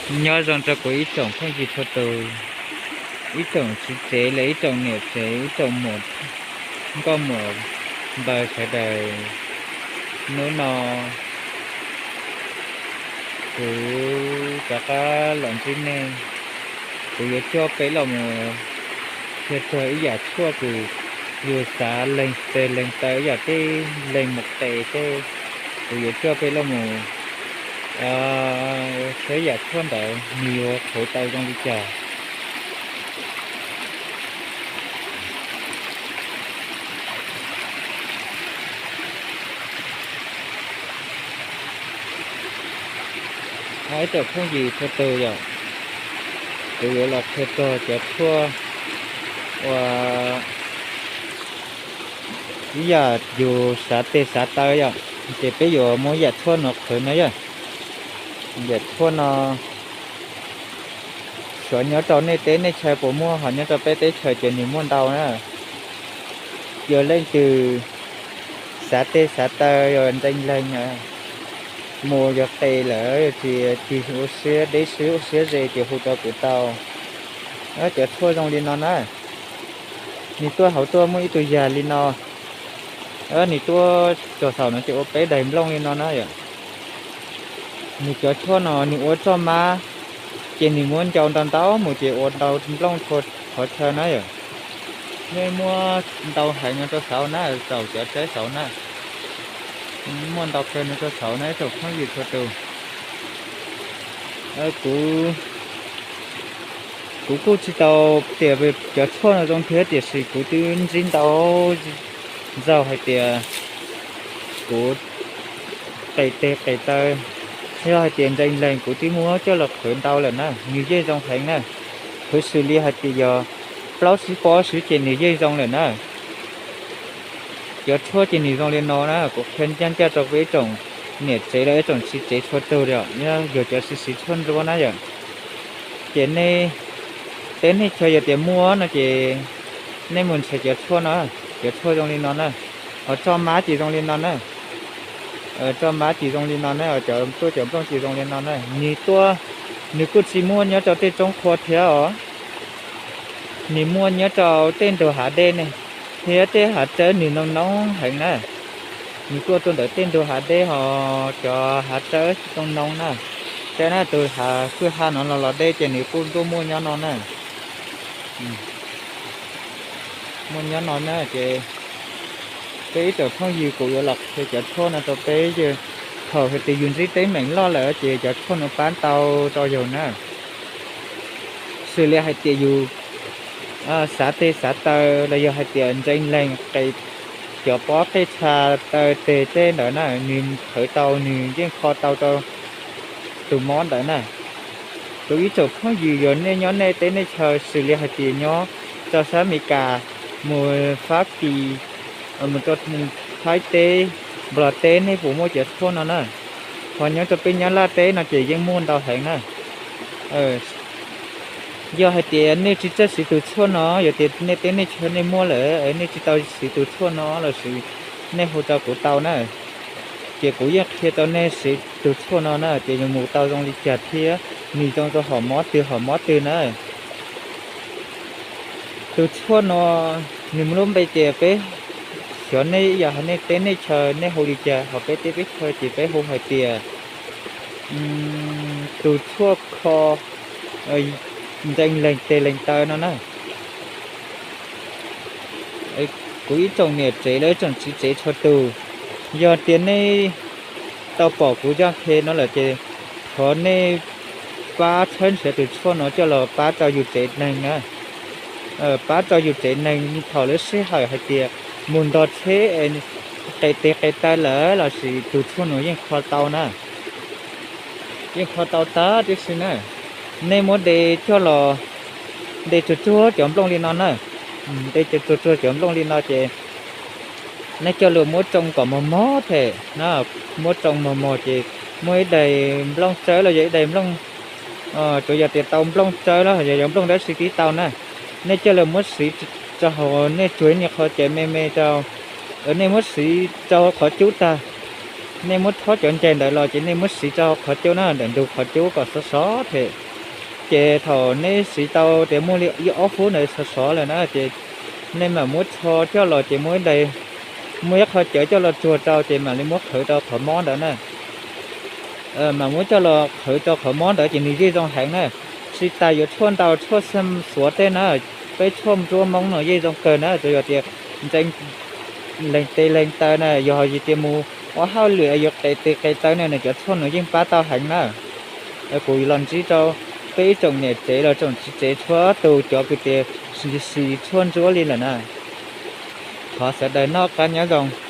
Nyob zoo rau kuv ib tsoom phooj ywg txhua tus, ib tsoom txiv tsev los ib tsoom niam tsev, ib tsoom muam, nkauj muam npawg sawv daws. Hnub no kuv rov qab los ntsib nej, kuv yuav coj peb los mus qhia txog ib yam tshuaj kws yus xav leeg tes leeg taw ib yam tej leeg mus qes tej, kuv yuav coj peb los mus saib yam tshuaj ntawd nws yuav qhwv tau zoo li cas. Ib tsoom phooj ywg txhua tus yom, kuv yuav los qhia txog cov tshuaj uas ib yam yus xav tes xav taw yom, ces peb yuav muab yam tshuaj no qhwv no yom. Yam tshuaj no xyov nyob rau nej teb nej chaw puas muaj, ho nyob rau peb teb chaws ces nws muaj ntau na. Yog leej twg xav tes xav taw, yog ntseeg leeg, mus yog qes lawm, yog tsis tig ua siab deb siab ua siab ze ces hu rau kuv tau. Cov tshuaj zoo li no na, nws tuaj hauv tuaj muaj ib tug yag li no, nws tuaj txog saum no ces ua peb daim nplooj li no na yom. Nws cov tshuaj no nws ua roj mab, ces nws muab ncau ntau ntau mus ces ua ntau nplooj qhov chaw na yom. Nej muab ntau heev no rau saud na, saum cov tsaib saud na, muaj ntau kawg no rau saud na ib tsoom phooj ywg txhua tus. Kuv kuj tsis tau tias cov tshuaj no zoo thiab, tiam sis kuv twb ntsib ntau zaus hais tias kuv qes tes qes taw, yog hais tias ntseeg leeg kuv twb muab coj los qhwv ntau lawm na, nws yeej zoo heev na. Qhwv xws li hais tias yog plaub tsib pob xwb ces nws yeej zoo lawm na. Cov tshuaj ces nws zoo li no na, kuv qhia ncaj ncaj rau peb ib tsoom niam tsev los ib tsoom txiv tsev txhua tus, yog cov siv siv tshuaj ntsuab na yom. Ces nej teb nej chaw yog tias muaj no ces nej mus nrhiav cov tshuaj no, cov tshuaj zoo li no na. Ho roj mab ces zoo li no na, roj mab ces zoo li no na, cov tuaj cov nplooj ces zoo li no na. Nws tuaj, nws kuj tsis muaj nyob rau tej roob qhua thiab os. Nws muaj nyob rau tej ntug hav dej ne, thiab tej hav tsawb nws noob noob heev na. Nws tuaj tuaj ntawm tej ntug hav dej ho cov hav tsawb tsis too noob na. Tsawb na, tus hav kwj ha no los los deb ces nws kuj tuaj muaj nyob no na. Muaj nyob no na ces peb ib tsoom phooj ywg kuv yuav los qhia cov tshuaj no rau peb yawg. Thaum hais tias yus ntsib teeb meem loj lawm ces cov tshuaj no pab tau rau yus na. Xws li hais tias yus xav tes xav taw los yog hais tias ntseeg leeg qes cov pob qej txha taw tes tej ntawd na, nws qhwv tau nws yeej kho tau rau tus mob ntawd na. Kuv ib tsoom phooj ywg yog nej nyob nej teb nej chaw xws li hais tias nyob rau sab Amelikas, mus Fab Kis, mus rau Thaib teb, Nplog teb nej puas muaj cov tshuaj no na. Ho nyob rau peb Nyab Laj teb no ces yeej muaj ntau heev na. Yog hais tias nej tsis txawj siv tus tshuaj no, yog tias nej teb nej chaw nej muaj lawm nej tsis tau siv tus tshuaj no lossis nej hu rau kuv tau na, ces kuv yeej qhia rau nej siv tus tshuaj no na, ces yus mus tau zoo li cas thiab nws zoo rau hom mob twg hom mob twg na. Tus tshuaj no nws muaj lub npe ces peb, xyov nej yog hais nej teb nej chaw nej hu li cas, ho peb teb peb chaw ces peb hu hais tias tus tshuaj kho ntseeg leeg tes leeg taw no na. Kuv ib tsoom niam tsev los ib tsoom txiv tsev txhua tus, yog tias nej tau pom kuv zaj qhia no lawm ces thov nej pab tshawb nrhiav tus tshuaj no coj los pab rau yus tsev neeg na. Pab rau yus tsev neeg thaum lub sij hawm hais tias mus ntog tsheb, qes tes qes taw lawm lossis tus tshuaj no yeej kho tau na. Yeej kho tau tag tib si na. Nej muab de coj los, de tsuag tsuag cov nplooj li no na. De tsuag tsuag cov nplooj li no ces nej coj los muab tsoo kom mos mos them na. Muab tsoo mos mos ces muaj ib daim nplooj tsawb los yog ib daim nplooj, tsuas yog tias tau nplooj tsawb los yog nplooj dab tsi tib tau na, nej coj los muab siv rau hauv nej tsuag ib nyuag qho ces me me rau, nej muab siv rau qhov cub tag, Nej muab thob cov ncaig ntawd los ces nej muab siv rau qhov cub na, ntawm ntug qhov cub kom sov sov thiab. Ces thaum nej siv tau tias muaj li ib ob phub ntawd sov sov lawm na ces nej mam muab tsho coj los ces muab ib daim, muab ib qho cawv coj los tsuag rau ces mam li muab qhwv rau qhov mob ntawd na. Mam muab coj los qhwv rau qhov mob ntawd ces nws yeej zoo heev na. Tsis tas yuav tshuaj ntau tshuaj xuav tej na, peb tshuaj nruab Hmoob no yeej zoo kawg na, tsuas yog tias ntseeg leeg tes leeg taw na, yog hais tias mus ua hauj lwm yuav qev tes qev taw na, nws cov tshuaj no yeej pab tau heev na. Kuv los ntsib rau peb ib tsoom niam tsev los tsoom txiv tsev txhua tus cov kws tias siv tshuaj ntsuab li lawm na. Thov sawv daws noj qab nyob zoo.